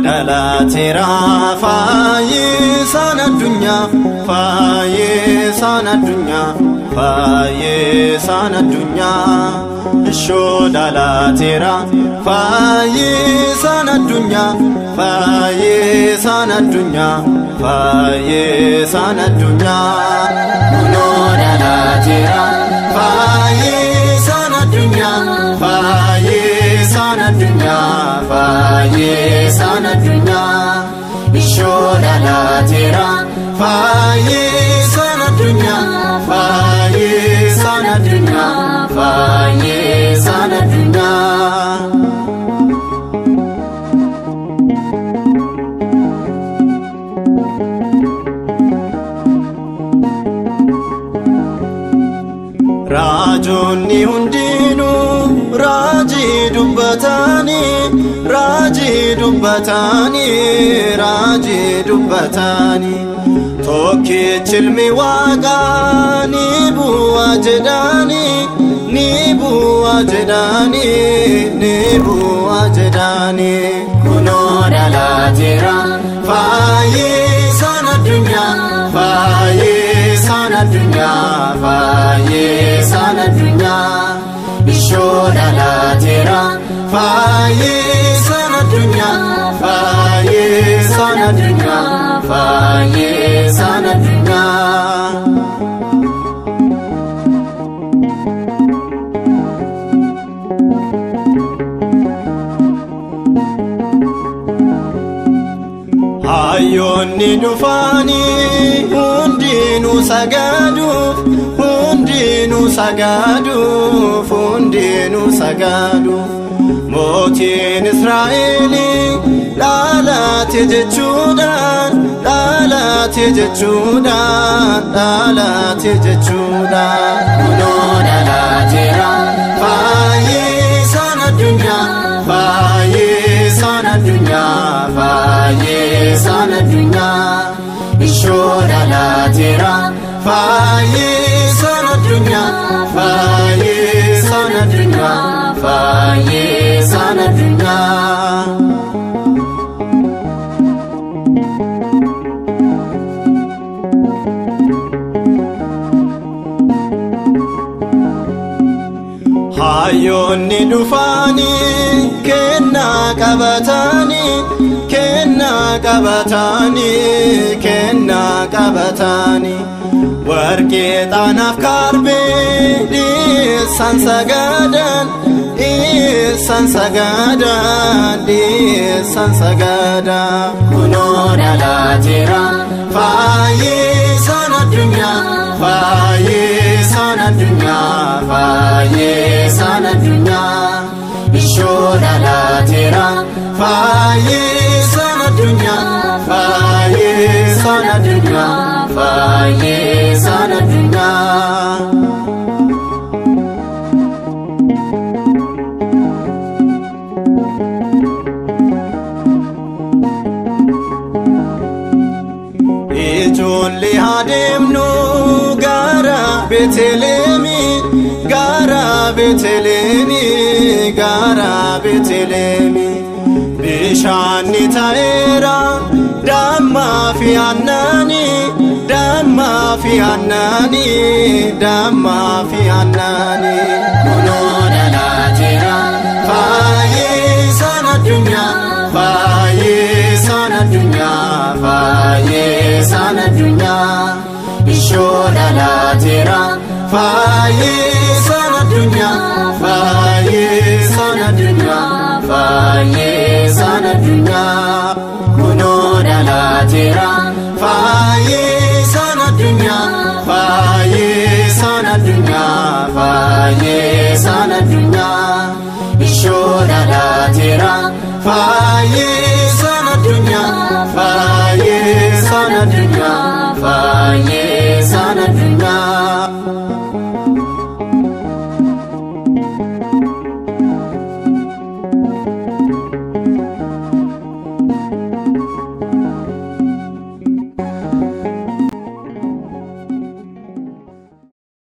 Dhalateera fayyisaan addunyaa, fayyisaan addunyaa, fayyisaan addunyaa. Ishoo dhalateera fayyisaan addunyaa, fayyisaan addunyaa, fayyisaan addunyaa. Kunoo dhalateera fayyisaan addunyaa, fayyisaan addunyaa, fayyisaan addunyaa. Ishoo dhalateera fayyisaan addunyaa, fayyisaan addunyaa, fayyisaan addunyaa. Raajonni hundinuu raajii dubbatanii, raajii dubbatanii, raajii dubbatanii. Tokkichi ilmi waaqaa ni bu'a jedhanii, ni bu'a jedhanii, ni bu'a jedhanii. Kunoo dhalateera fayyisaan addunyaa, fayyisaan addunyaa, fayyisaan addunyaa. Ishoo dhalateera fayyisaan addunyaa, fayyisaan addunyaa, fayyisaan addunyaa. Hayyoonni dhufaanii hundinuu sagaduuf, hundinuu sagaduuf, hundinuu sagaduuf. Mootiin Israa'elii dhalate jechuudhaan, dhalate jechuudhaan, dhalate jechuudhaan. Kunoo dhalateera fayyisaan addunyaa, fayyisaan addunyaa, fayyisaan addunyaa. Ishoo dhalateera fayyisaan addunyaa, fayyisaan addunyaa, fayyisaan addunyaa. Hayyoonni dhufaanii kennaa qabatanii, kennaa qabatanii, kennaa qabatanii. Warqee xaanaaf kaarbee dhiyeessan sagadan, dhiyeessan sagadan, dhiyeessan sagadan. Kunoo dhalateera fayyisaan addunyaa, fayyisaan addunyaa, fayyisaan addunyaa. Ishoo dhalateera fayyisaan addunyaa, fayyisaan addunyaa, fayyisaan addunyaa. Ijoollee adeemnu gara Beeteleemi, gara Beeteleemi, gara Beeteleemi. Bishaan ni ta'eera dammaa fi aannanii, dammaa fi aannanii, dammaa fi aannanii. Kunoo dhalateera fayyisaan addunyaa, fayyisaan addunyaa, fayyisaan addunyaa. Ishoo dhalateera fayyisaan addunyaa, fayyisaan addunyaa, fayyisaan addunyaa. Kunoo dhalateera fayyisaan addunyaa, fayyisaan addunyaa, fayyisaan addunyaa. Ishoo dhalateera fayyisaan addunyaa, fayyisaan addunyaa, fayyisaan.